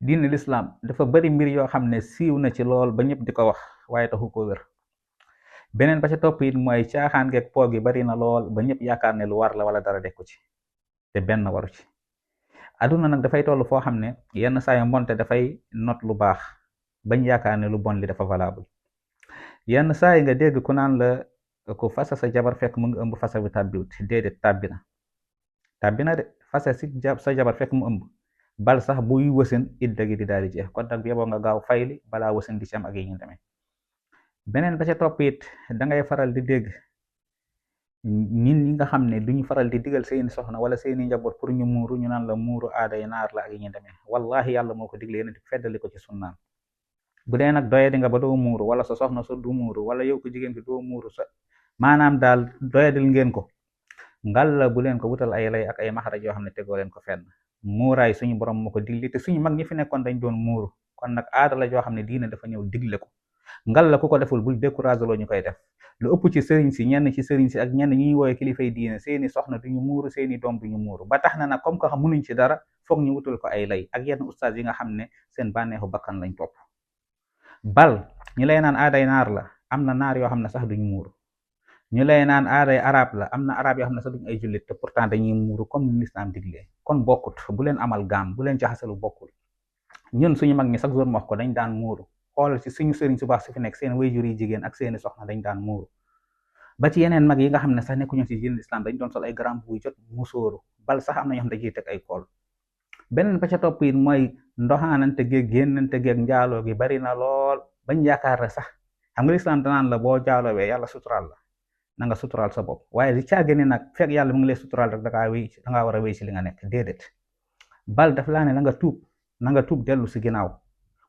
diine lislaam dafa bari mbir yoo xam ne siiw na ci lool ba ñëpp di ko wax waaye taxu ko wér. beneen ba ca topp it mooy caaxaan geeg po gi bari na lool ba ñëpp yaakaar ne lu war la wala dara dekku ci te benn waru ci. aduna nag dafay toll foo xam ne yenn saa yu mbonte dafay not lu baax bañ yaakaar ne lu bon li dafa valable. yenn saa yi nga dégg ku naan la ku fasa sa jabar fekk mu ngi ëmb fasa bi tàbbiwut déedéet tàbbi na de fasa si sa jabar fekk mu ëmb bal sax buy wësin idda gi di daal di jeex kon nag yeboo nga gaaw fayli balaa wësin di ci am ak yi ñu demee. beneen ba ca topp it dangay faral di dégg nit ñi nga xam ne duñu faral di digal seeni soxna wala seeni njaboot pour ñu muuru ñu naan la muuru aaday naar la ak yi ñu demee. wallahi yàlla moo ko digle yéen feddali ko ci sunnaan. bu dee nag doye di nga ba doo muuru wala sa soxna sa du muuru wala yow ko jigéen ki doo muuru sa maanaam daal doyadil ngeen ko ngal la bu leen ko wutal ay lay ak ay maxaraj yoo xam ne tegoo leen ko fenn. muuraay suñu borom moo ko digle te suñu mag ñi fi nekkoon dañ doon muuru kon nag aada la joo xam ne diine dafa ñëw digle ko ngal la ku ko deful bul découragé loo ñu koy def. lu ëpp ci sëriñ si ñenn ci sëriñ si ak ñenn ñuy wooye kilifay diine seeni soxna duñu muuru seeni doom duñu muuru ba tax na nag comme que mënuñ ci dara foog ñu wutal ko ay lay ak yenn ustaas yi nga xam ne seen bànneexu bakkan lañ topp. bal ñu lay naan aaday naar la am na naar yoo xam ne sax duñ muuru ñu lay naan aaday arab la am na arab yoo xam ne sax duñ ay jullit te pourtant dañuy muuru comme ni lislaam diglee. kon bokkut bu leen amal gaam bu leen jaxasalu bokkul. ñun suñu mag ñi chaque jour wax ko dañ daan muuru xoolal ci suñu sëriñ su baax si fi nekk seen wayjur yi jigéen ak seeni soxna dañ daan muuru ba ci yeneen mag yi nga xam ne sax nekkuñu ci diine lislaam dañ doon sol ay grand buy jot musóoru bal sax am na ñoo xam ne dañuy teg ay kool. beneen ba ca topp it mooy ndoxaanante geeg génnante geeg njaaloo gi bari na lool bañ yaakaar ne sax xam nga lislaam danaan la boo jaaloowee yàlla suturaal la na nga suturaal sa bopp waaye li caagee nag fekk yàlla mu ngi lay suturaal rek dangaa war a wéy ci li nga nekk déedéet. bal daf laa ne na nga tuub dellu si ginnaaw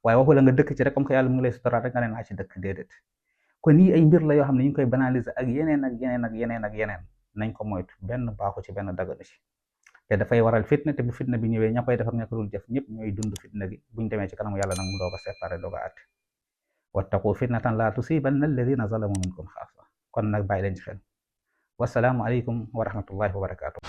waaye waxu la nga dëkk ci rek comme que yàlla mu ngi lay suturaal rek nga ne naa ci dëkk déedéet. kon yii ay mbir la yoo xam ne ñu ngi koy banaliser ak yeneen nañ ko moytu benn baaxu ci benn daganu ci te dafay waral fitna te bu fitna bi ñëwee ña koy defar ña ko dul def ñëpp ñooy dund fitna gi buñ demee ci kanamu yàlla nag mu doog a séparé doog a àtte. wattaqu fitnatan la tusibanna alladina zalamu minkum xaasa kon nag bàyyi leen ci xel wasalaamu aleykum wa rahmatullahi wa barakatuh.